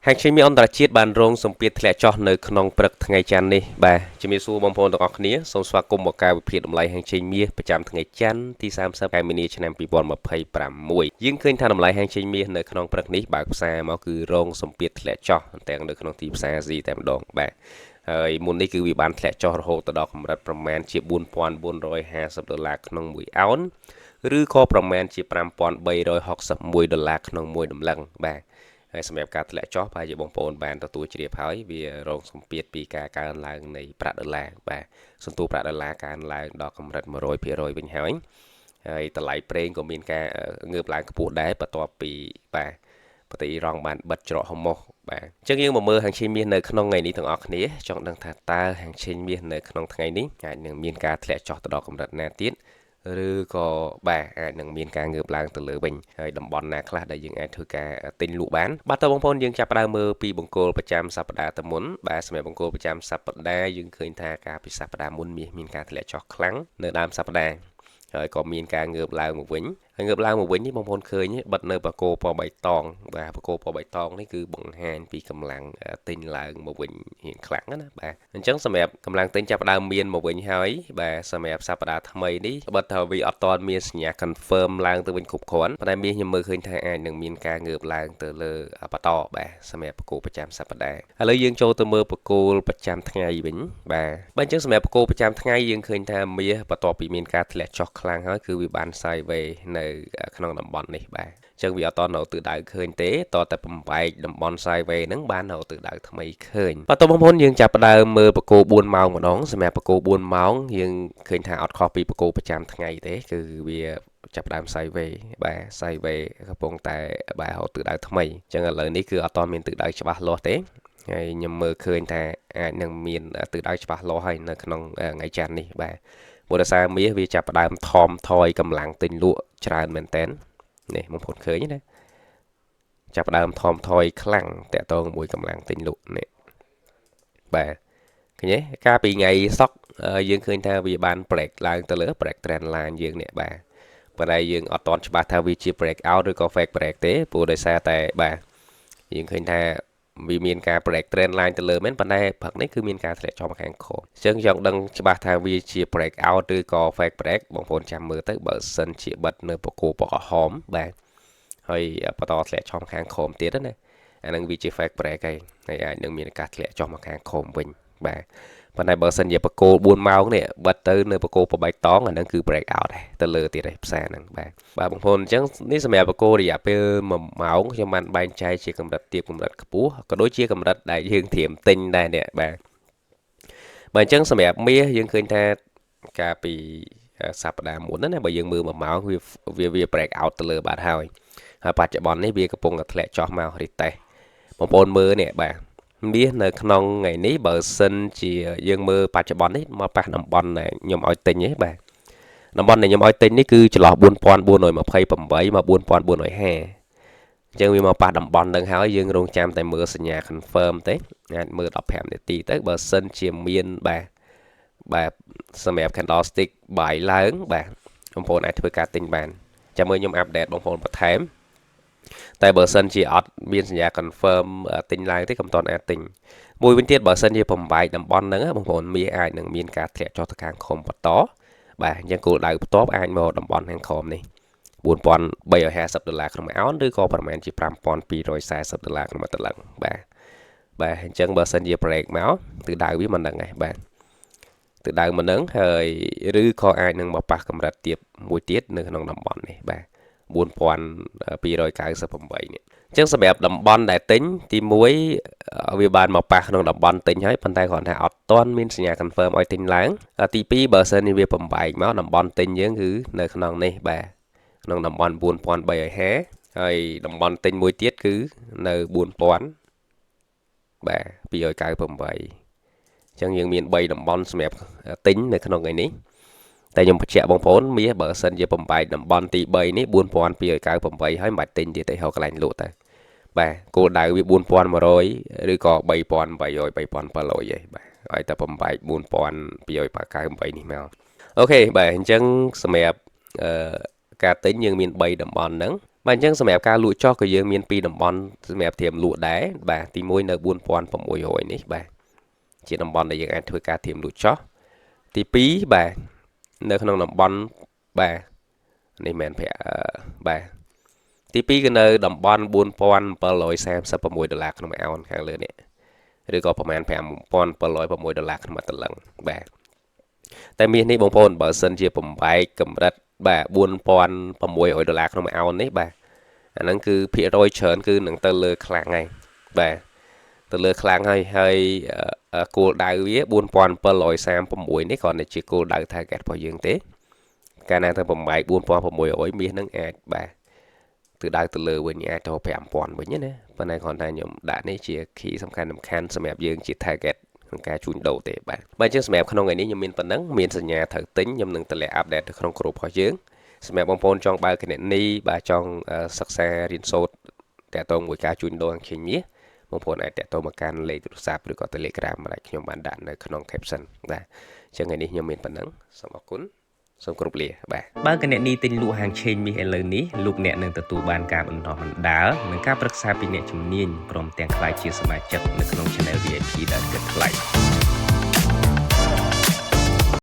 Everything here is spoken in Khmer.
ហាងឆេងមាសអន្តរជាតិបានរងសម្ពាធធ្លាក់ចុះនៅក្នុងព្រឹកថ្ងៃច័ន្ទនេះបាទជំរាបសួរបងប្អូនទាំងអស់គ្នាសូមស្វាគមន៍មកការវិភាគតម្លៃហាងឆេងមាសប្រចាំថ្ងៃច័ន្ទទី30ខែមីនាឆ្នាំ2026យើងឃើញថាតម្លៃហាងឆេងមាសនៅក្នុងព្រឹកនេះបើកផ្សារមកគឺរងសម្ពាធធ្លាក់ចុះទាំងនៅក្នុងទីផ្សារអាស៊ីតែម្ដងបាទហើយមុននេះគឺវាបានធ្លាក់ចុះរហូតដល់កម្រិតប្រមាណជា4450ដុល្លារក្នុងមួយអោនឬក៏ប្រមាណជា5361ដុល្លារក្នុងមួយតម្លឹងបាទហើយសម្រាប់ការធ្លាក់ចុះប្រហែលជាបងប្អូនបានទទួលជ្រាបហើយវារងសម្ពាធពីការកើនឡើងនៃប្រាក់ដុល្លារបាទសន្ទុះប្រាក់ដុល្លារកើនឡើងដល់កម្រិត100%វិញហើយហើយតម្លៃប្រេងក៏មានការងើបឡើងខ្ពស់ដែរបន្ទាប់ពីបាទប្រទេសអ៊ីរ៉ង់បានបិទច្រកហូម៉ូសបាទអញ្ចឹងយើងមកមើលហាងឆេងមាសនៅក្នុងថ្ងៃនេះទាំងអស់គ្នាចង់ដឹងថាតើហាងឆេងមាសនៅក្នុងថ្ងៃនេះអាចនឹងមានការធ្លាក់ចុះទៅដល់កម្រិតណាទៀតឬក៏បាទអាចនឹងមានការងើបឡើងទៅលើវិញហើយតំបន់ណាខ្លះដែលយើងអាចធ្វើការទិញលក់បានបាទតើបងប្អូនយើងចាប់ផ្ដើមមើលពីបង្គោលប្រចាំសប្តាហ៍ទៅមុនបាទសម្រាប់បង្គោលប្រចាំសប្តាហ៍យើងឃើញថាការពីសប្តាហ៍មុនមាសមានការធ្លាក់ចុះខ្លាំងនៅដើមសប្តាហ៍ហើយក៏មានការងើបឡើងមកវិញហើយងើបឡើងមកវិញនេះបងប្អូនឃើញបិទនៅបកគោពណ៌បៃតងបាទបកគោពណ៌បៃតងនេះគឺបង្ហាញពីកម្លាំងទិញឡើងមកវិញរៀងខ្លាំងណាបាទអញ្ចឹងសម្រាប់កម្លាំងទិញចាប់ផ្ដើមមានមកវិញហើយបាទសម្រាប់សប្តាហ៍ថ្មីនេះបិទថាវាអត់ទាន់មានសញ្ញា confirm ឡើងទៅវិញគ្រប់គ្រាន់ប៉ុន្តែមាសខ្ញុំមើលឃើញថាអាចនឹងមានការងើបឡើងទៅលើបន្តបាទសម្រាប់បកគោប្រចាំសប្តាហ៍ឥឡូវយើងចូលទៅមើលបកគោប្រចាំថ្ងៃវិញបាទបាទអញ្ចឹងសម្រាប់បកគោប្រចាំថ្ងៃយើងឃើញថាមាសបន្ទាប់ពីមានការធ្លាក់ចុះខ្លាំងហើយគឺវាបាន sideways នៅក្នុងតំបន់នេះបាទអញ្ចឹងវាអត់តនៅទិសដៅឃើញទេតតែបំបែកតំបន់ sideways ហ្នឹងបាននៅទិសដៅថ្មីឃើញបាទតបងប្អូនយើងចាប់ផ្ដើមមើលបកគោ4ម៉ោងម្ដងសម្រាប់បកគោ4ម៉ោងយើងឃើញថាអត់ខុសពីបកគោប្រចាំថ្ងៃទេគឺវាចាប់ផ្ដើម sideways បាទ sideways កំពុងតែបាទរកទិសដៅថ្មីអញ្ចឹងឥឡូវនេះគឺអត់តមានទិសដៅច្បាស់លាស់ទេហើយខ្ញុំមើលឃើញថាអាចនឹងមានទិសដៅច្បាស់លាស់ហើយនៅក្នុងថ្ងៃច័ន្ទនេះបាទព្រោះដោយសារមាសវាចាប់ផ្ដើមថមថយកម្លាំងទិញលក់ច្រើនមែនតើនេះបងប្អូនឃើញណាចាប់ផ្ដើមថមថយខ្លាំងតាក់ទងមួយកម្លាំងទិញលក់នេះបាទឃើញទេកាលពីថ្ងៃសុក្រយើងឃើញថាវាបាន break ឡើងទៅលើ break trend line យើងនេះបាទប៉ុន្តែយើងអត់ទាន់ច្បាស់ថាវាជា break out ឬក៏ fake break ទេព្រោះដោយសារតែបាទយើងឃើញថាវាមានការ break trend line ទៅលើមែនប៉ុន្តែព្រឹកនេះគឺមានការធ្លាក់ចុះមកខាងក្រោមអញ្ចឹងចង់ដឹងច្បាស់ថាវាជា break out ឬក៏ fake break បងប្អូនចាំមើលទៅបើសិនជាបិទនៅបកគោពណ៌ក្រហមបាទហើយបន្តធ្លាក់ចុះខាងក្រោមទៀតណាអានឹងវាជា fake break ហើយហើយអាចនឹងមានការធ្លាក់ចុះមកខាងក្រោមវិញបាទប៉ុន្តែបើសិនជាបកគោ4ម៉ោងនេះបិទទៅនៅបកគោបបៃតងអានឹងគឺ break out ដែរទៅលើទៀតឯផ្សារហ្នឹងបាទបាទបងប្អូនអញ្ចឹងនេះសម្រាប់បកគោរយៈពេល1ម៉ោងខ្ញុំបានបែងចែកជាកម្រិតទាបកម្រិតខ្ពស់ក៏ដូចជាកម្រិតដែលយើងត្រៀមទិញដែរនេះបាទបាទអញ្ចឹងសម្រាប់មាសយើងឃើញថាកាលពីសប្តាហ៍មុនណាបើយើងមើល1ម៉ោងវាវាវា break out ទៅលើបាទហើយហើយបច្ចុប្បន្ននេះវាកំពុងតែធ្លាក់ចុះមក retest បងប្អូនមើលនេះបាទមាសនៅក្នុងថ្ងៃនេះបើសិនជាយើងមើលបច្ចុប្បន្ននេះមកប៉ះតំបន់ដែលខ្ញុំឲ្យទិញឯងបាទតំបន់ដែលខ្ញុំឲ្យទិញនេះគឺចន្លោះ4428មក4450អញ្ចឹងវាមកប៉ះតំបន់នឹងហើយយើងរងចាំតែមើលសញ្ញា confirm ទេអាចមើល15នាទីទៅបើសិនជាមានបាទបាទសម្រាប់ candlestick buy ឡើងបាទបងប្អូនអាចធ្វើការទិញបានចាំមើលខ្ញុំ update បងប្អូនបន្ថែមតែបើសិនជាអត់មានសញ្ញា confirm ទិញឡើងទេកុំតន់អាចទិញមួយវិញទៀតបើសិនជាបំបែកតំបន់ហ្នឹងបងប្អូនមាសអាចនឹងមានការធ្លាក់ចុះទៅខាងក្រោមបន្តបាទអញ្ចឹងគោលដៅបន្ទាប់អាចមកតំបន់ខាងក្រោមនេះ4350ដុល្លារក្នុងមួយអោនឬក៏ប្រហែលជា5240ដុល្លារក្នុងមួយតឡឹងបាទបាទអញ្ចឹងបើសិនជា break មកទិសដៅវាមិនដឹងដែរបាទទិសដៅមិនដឹងហើយឬក៏អាចនឹងមកប៉ះកម្រិតទៀបមួយទៀតនៅក្នុងតំបន់នេះបាទ4298នេះអញ្ចឹងសម្រាប់តំបន់ដែលទិញទី1វាបានមកប៉ះក្នុងតំបន់ទិញហើយប៉ុន្តែគ្រាន់តែអត់ទាន់មានសញ្ញា confirm ឲ្យទិញឡើងទី2បើសិននេះវាបំបែកមកតំបន់ទិញយើងគឺនៅក្នុងនេះបាទក្នុងតំបន់4350ហើយតំបន់ទិញមួយទៀតគឺនៅ4000បាទ298អញ្ចឹងយើងមាន3តំបន់សម្រាប់ទិញនៅក្នុងថ្ងៃនេះតែខ្ញុំបញ្ជាក់បងប្អូនមាសបើសិនជាបំបែកតំបន់ទី3នេះ4298ហើយមិនបាច់ទិញទៀតទេហៅកន្លែងលក់ទៅបាទគោលដៅវា4100ឬក៏3800 3700ឯងបាទឲ្យតែបំបែក4298នេះមក OK បាទអញ្ចឹងសម្រាប់អឺការទិញយើងមាន3តំបន់ហ្នឹង។ បាទអញ្ចឹងសម្រាប់ការលក់ចុះក៏យើងមានពីរតំបន់សម្រាប់ត្រៀមលក់ដែរបាទទី1នៅ4600នេះបាទជាតំបន់ដែលយើងអាចធ្វើការត្រៀមលក់ចុះទី2បាទនៅក្នុងតំបន់បាទនេះមិនប្រាក់បាទទី2គឺនៅតំបន់4736ដុល្លារក្នុងមួយអោនខាងលើនេះឬក៏ប្រហែល5706ដុល្លារក្នុងមួយតលឹងបាទតែមាសនេះបងប្អូនបើសិនជាបំបែកកម្រិតបាទ4600ដុល្លារក្នុងមួយអោននេះបាទអាហ្នឹងគឺភាគរយច្រើនគឺនឹងទៅលើខ្លាំងហើយបាទទៅលើខ្លាំងហើយហើយគោលដៅវា4736នេះគ្រាន់តែជាគោលដៅ target របស់យើងទេកាលណាទៅបំបែក4600មាសនឹងអាចបាទទិសដៅទៅលើវិញអាចទៅ5000វិញណាប៉ុន្តែគ្រាន់តែខ្ញុំដាក់នេះជា key សំខាន់សំខាន់សម្រាប់យើងជា target ក្នុងការជួញដូរទេបាទបាទអញ្ចឹងសម្រាប់ក្នុងថ្ងៃនេះខ្ញុំមានប៉ុណ្ណឹងមានសញ្ញាត្រូវទិញខ្ញុំនឹងតម្លាក់ update ទៅក្នុងក្រុមរបស់យើងសម្រាប់បងប្អូនចង់បើកគណនីបាទចង់សិក្សារៀនសូត្រតាក់ទងមួយការជួញដូរអង្គមាសបងប្អូនអាចតាក់ទងមកកាន់លេខទូរស័ព្ទឬក៏ Telegram ដែលខ្ញុំបានដាក់នៅក្នុង caption បាទអញ្ចឹងថ្ងៃនេះខ្ញុំមានប៉ុណ្ណឹងសូមអរគុណសូមគោរពលាបាទបើគណនីទិញលក់ហាងឆេងមាសឥឡូវនេះលោកអ្នកនឹងទទួលបានការបណ្ដុះបណ្ដាលនិងការប្រឹក្សាពីអ្នកជំនាញព្រមទាំងក្លាយជាសមាជិកនៅក្នុង Channel VIP ដែលគិតថ្លៃ។